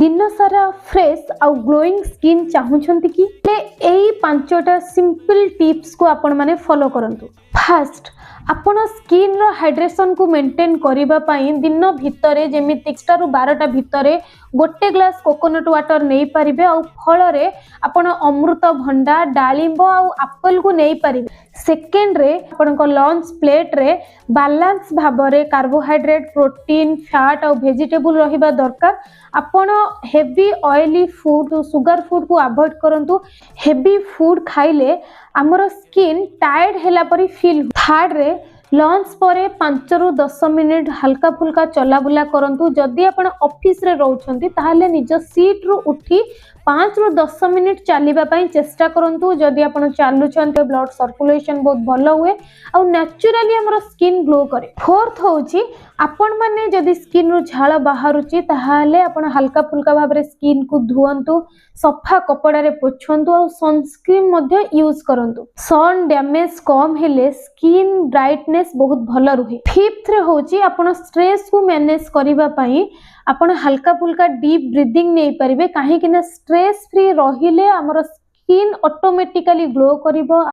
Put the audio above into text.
ଦିନ ସାରା ଫ୍ରେଶ୍ ଆଉ glowing skin ଚାହୁଁଛନ୍ତି କି? ହେଲେ ଏଇ ପାଞ୍ଚଟା ସିମ୍ପଲ୍ ଟିପ୍ସକୁ ଆପଣମାନେ ଫଲୋ କରନ୍ତୁ। ଫାଷ୍ଟ, ଆପଣ ସ୍କିନ୍ର ହାଇଡ୍ରେସନକୁ ମେଣ୍ଟେନ୍ କରିବା ପାଇଁ ଦିନ ଭିତରେ, ଯେମିତି 10ଟାରୁ 12ଟା ଭିତରେ ଗୋଟେ ଗ୍ଲାସ୍ କୋକୋନଟ୍ ୱାଟର ନେଇପାରିବେ ଆଉ ଫଳରେ ଆପଣ ଅମୃତଭଣ୍ଡା, ଡାଳିମ୍ବ ଆଉ ଆପଲକୁ ନେଇପାରିବେ। ସେକେଣ୍ଡରେ, ଆପଣଙ୍କ ଲଞ୍ଚ ପ୍ଲେଟ୍ରେ ବାଲାନ୍ସ ଭାବରେ କାର୍ବୋହାଇଡ୍ରେଟ୍, ପ୍ରୋଟିନ୍, ଫ୍ୟାଟ୍ ଆଉ ଭେଜିଟେବୁଲ୍ ରହିବା ଦରକାର। ଆପଣ ହେଭି ଅଏଲି ଫୁଡ୍, ସୁଗାର ଫୁଡ୍କୁ ଆଭଏଡ୍ କରନ୍ତୁ। ହେଭି ଫୁଡ୍ ଖାଇଲେ ଆମର ସ୍କିନ୍ ଟାୟାର୍ଡ ହେଲା ପରି ଫିଲ୍। ଥାର୍ଡରେ, ଲଞ୍ଚ ପରେ 5ରୁ 10 ମିନିଟ୍ ହାଲକା ଫୁଲକା ଚଲାବୁଲା କରନ୍ତୁ। ଯଦି ଆପଣ ଅଫିସରେ ରହୁଛନ୍ତି, ତାହେଲେ ନିଜ ସିଟ୍ରୁ ଉଠି 5ରୁ 10 ମିନିଟ୍ ଚାଲିବା ପାଇଁ ଚେଷ୍ଟା କରନ୍ତୁ। ଯଦି ଆପଣ ଚାଲୁଛନ୍ତି, ବ୍ଲଡ୍ ସର୍କୁଲେସନ୍ ବହୁତ ଭଲ ହୁଏ ଆଉ ନ୍ୟାଚୁରାଲି ଆମର ସ୍କିନ୍ ଗ୍ଲୋ କରେ। ଫୋର୍ଥ ହେଉଛି, ଆପଣମାନେ ଯଦି ସ୍କିନ୍ରୁ ଝାଳ ବାହାରୁଛି, ତାହେଲେ ଆପଣ ହାଲକା ଫୁଲକା ଭାବରେ ସ୍କିନ୍କୁ ଧୁଅନ୍ତୁ, ସଫା କପଡ଼ାରେ ପୋଛନ୍ତୁ ଆଉ ସନସ୍କ୍ରିନ୍ ମଧ୍ୟ ୟୁଜ୍ କରନ୍ତୁ। ସନ୍ ଡ୍ୟାମେଜ୍ କମ୍ ହେଲେ ସ୍କିନ୍ ବ୍ରାଇଟନେସ୍ ବହୁତ ଭଲ ରୁହେ। ଫିଫ୍ଥରେ ହେଉଛି, ଆପଣ ଷ୍ଟ୍ରେସ୍କୁ ମ୍ୟାନେଜ୍ କରିବା ପାଇଁ ଆପଣ ହାଲକା ଫୁଲକା ଡିପ୍ ବ୍ରିଦିଂ ନେଇପାରିବେ, କାହିଁକି ନା ଷ୍ଟ୍ରେସ୍ ଫ୍ରି ରହିଲେ ଆମର ସ୍କିନ୍ ଅଟୋମେଟିକାଲି ଗ୍ଲୋ କରିବ।